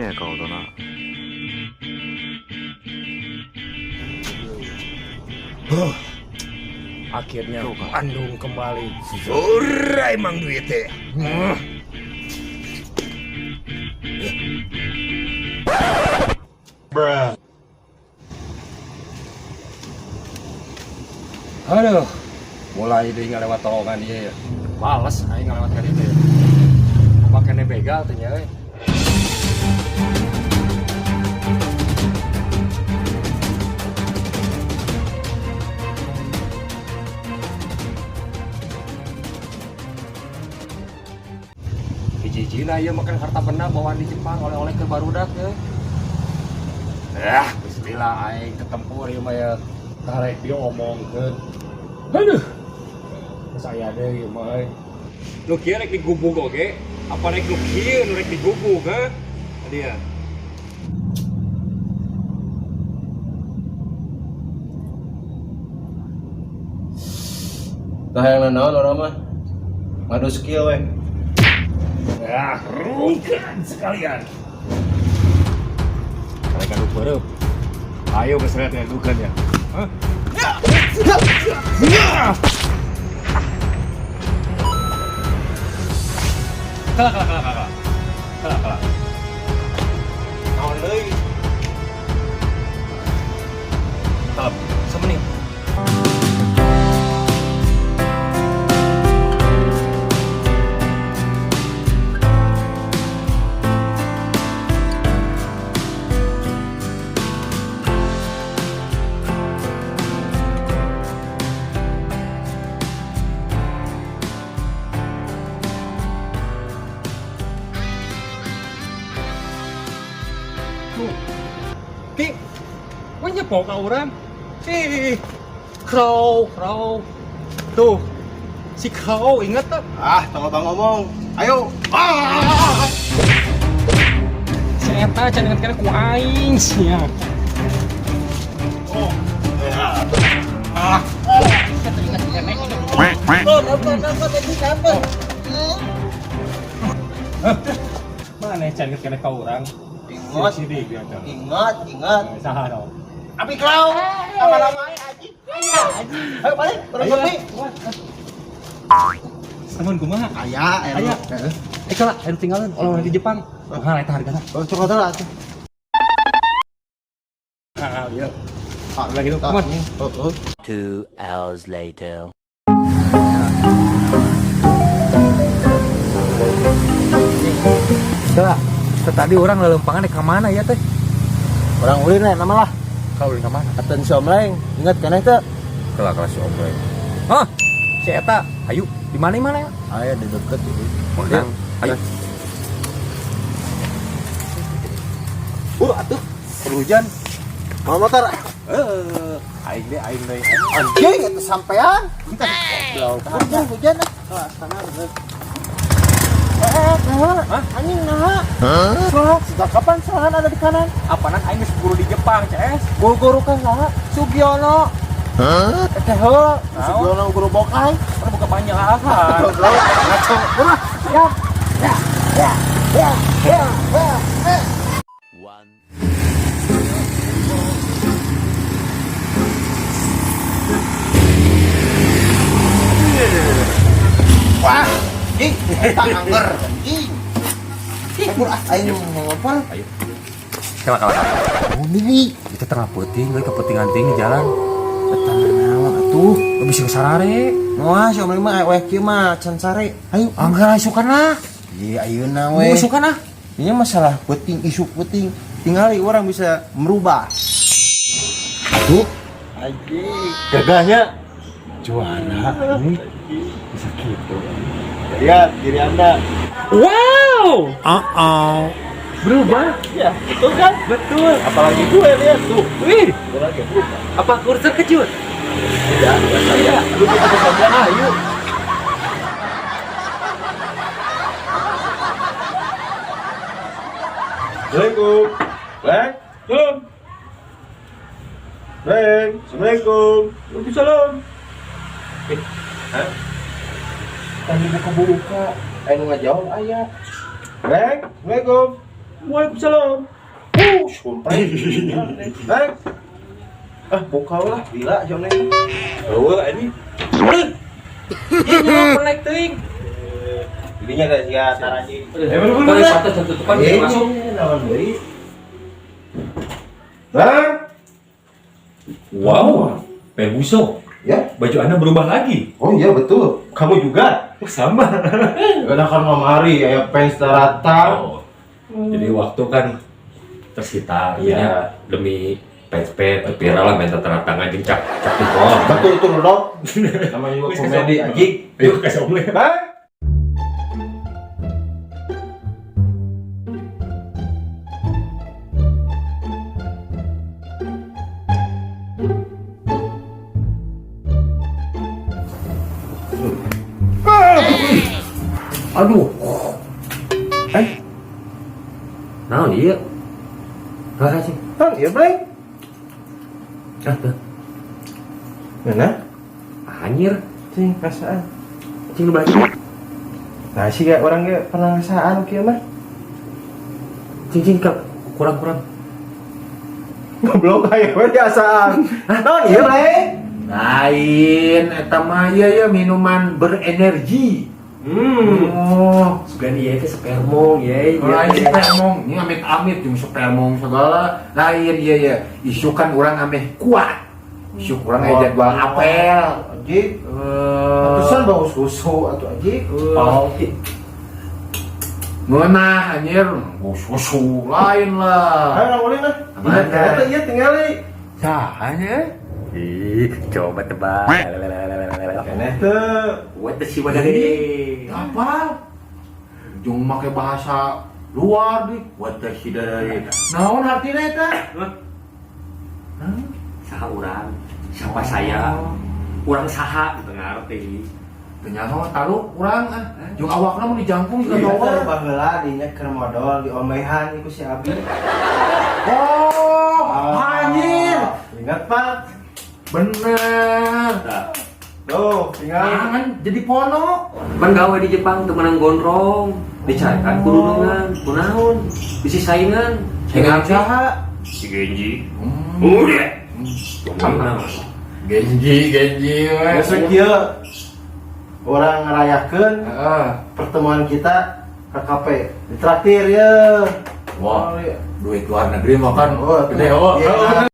ねえ顔だな。 Huh. Akhirnya Bandung kembali. Sore emang duitnya. Bruh. Aduh, mulai deh ngalewat terowongan ieu ya. Males aing ngalewat ka ditu ya. Makane begal teh nya euy. Hiji-hijina ieu makan harta benda bawaan di Jepang oleh-oleh ke barudak euy. Ah, bismillah aing ketempur ieu mah ya. Karek diomongkeun. Aduh. Saya deui ieu mah euy. Nu kieu rek digubug oge, apa rek nu kieu nu rek digubug ha? Tadi ya. Tah yang naon orang mah. Ngadu skill we. Ah, rungkan sekalian. Mereka nu beureum. Ayo geus lihat ngadukeun ya. Hah? Kalah, kalah, kalah, kalah. Kalah, kalah. Naon deui? Kalah. Semenit. Tuh. Ki, wah nyepok ka urang. Ih, Crow, Crow. Tuh, si Crow inget tuh. Ah, tong bang ngomong. Ayo. Ah! Si eta can inget kana ku aing sia. Oh. Ah. Saya teringat keneh. Oh, apa apa tadi apa? Mana can inget keneh ka urang? Ingat, Si Sidik dia tuh. ingat, ingat. Saha dong. Abi Crow. Lama-lama aja. Ayo balik, urang kopi. Temen kumaha? Aya, Aya. Eh kalah, ayo tinggalin oleh-oleh di Jepang. Mahal eta hargana. Oh, coklat lah atuh. Mahal ya. Ah, Lagi dong, come on. Oh, oh. 2 hours later. Coba, tadi orang lelempangan ke mana ya teh? Orang ulin lah nama lah. Kalau ulin ke mana? Aten si Omleng, ingat kan itu? Kelah kelas si Omleng. Hah? Si eta, ayo di mana mana ya? Aya di deket ini. Menang. Ayo. Atuh, perlu hujan. Mau motor? Eh, aing deh, aing deh. Anjing, itu sampean. Goblok. Hujan, hujan ah. Setengah bener. Eh, nah, Hah? anjing nah. Hah? Sejak kapan serangan ada di kanan? Apanan aing geus guru di Jepang, CS. Guru-guru kan saha? Sugiono. Eh, heula. Sugiono guru bokai. Kan buka banyak alasan. Goblok, ngaco. Udah, siap. Ya, ya, ya, ya, ya. One. Wah, anjing, eta angger, anjing. Kabur ah, aing ngompol. Ayo. Kalah kalah. Oh, ini. Itu tengah peuting, euy kepentingan ting di jalan. Eta naon atuh? Bisa sarare. Wah, si Omleng mah weh kieu mah can sare. Ayo. Anggar isukan lah. Iya, ayeuna we. Isukan ah. Ini masalah penting, isu penting. Tinggal orang bisa merubah. Tuh, Anjing. gagahnya juara ini bisa gitu. Lihat diri Anda. Wow. Berubah. Ya, betul kan? Betul. Apalagi gue lihat tuh. Wih, Gue lagi berubah. apa aku terkejut? Tidak, bukan saya. Lu kita saja. Ayo. Assalamualaikum. Leng. Salam. Leng. Assalamualaikum. Waalaikumsalam. Eh, hah? Tadi buka-buka. Ayo ngajawab aya. Leng. Assalamualaikum. Waalaikumsalam. Sumpah. Neng. Ah, buka lah, gila si Oneng. Eueuh anjing. Ih, naik teuing. Jadinya guys, ya taraji. Eh, bener bener. Tutupan masuk. Naon deui? Neng. Wow, Pebuso. Ya. Baju Anda berubah lagi. Oh iya betul. Kamu juga? Oh, sama. Karena kan mamari aya fans rata. Oh. Jadi waktu kan tersita Iya. ya demi pet-pet viral lah main tanda tangan jeung cap cap jempol. Betul itu Rudolf. Namanya juga komedi anjing. Ayo kasih omle. Neng. Aduh. Eh. Naon ieu? Makasih. Kan iya, Bleng. Ah, tuh. Mana? Anjir. Cing, perasaan. Cing lu balik. Nah, sih kayak orang kayak pernah ngasaan kieu mah. Cing cing ke kurang-kurang. Goblok aya we diasaan. Naon ieu, Bleng? Lain eta mah ieu ya minuman berenergi. Oh, Sugan ieu teh spermong ye. lain spermong, ini amit-amit jeung spermong segala. Lain ieu ya, isukan urang ameh kuat. Isuk urang aya jadwal apel. Anjing. Eh, Pantesan bau susu atau anjing. Oh. Ngeunah anjir, bau susu lain lah. Ayo nang ulin ah. Mana? Eta ieu tingali. Saha nya? Ih, coba tebak. Keneh teu. What the si wadari? Apa? Jeung make bahasa luar di. What the shit dari. Naon artina eta? Saha urang? Siapa saya? Urang saha gitu ngerti. Teu nyaho taluk urang ah. Jeung awakna mun dijangkung juga Iya, tower. baheula dinya keur modol di omehan iku si Abi. Oh, anjir. Ingat, Pak. Bener. Tuh, tinggal. Tangan jadi ponok. Pan gawe di Jepang teu meunang gondrong, dicarekan ku dulungan, kunaon? Bisi saingan. Saingan saha? Si Genji. Udah. Mana? Genji, Genji we. Besok kieu orang ngerayakeun Heeh. pertemuan kita ke kafe. Ditraktir ya. Wah, duit luar negeri makan Oh, gede oh. Iya.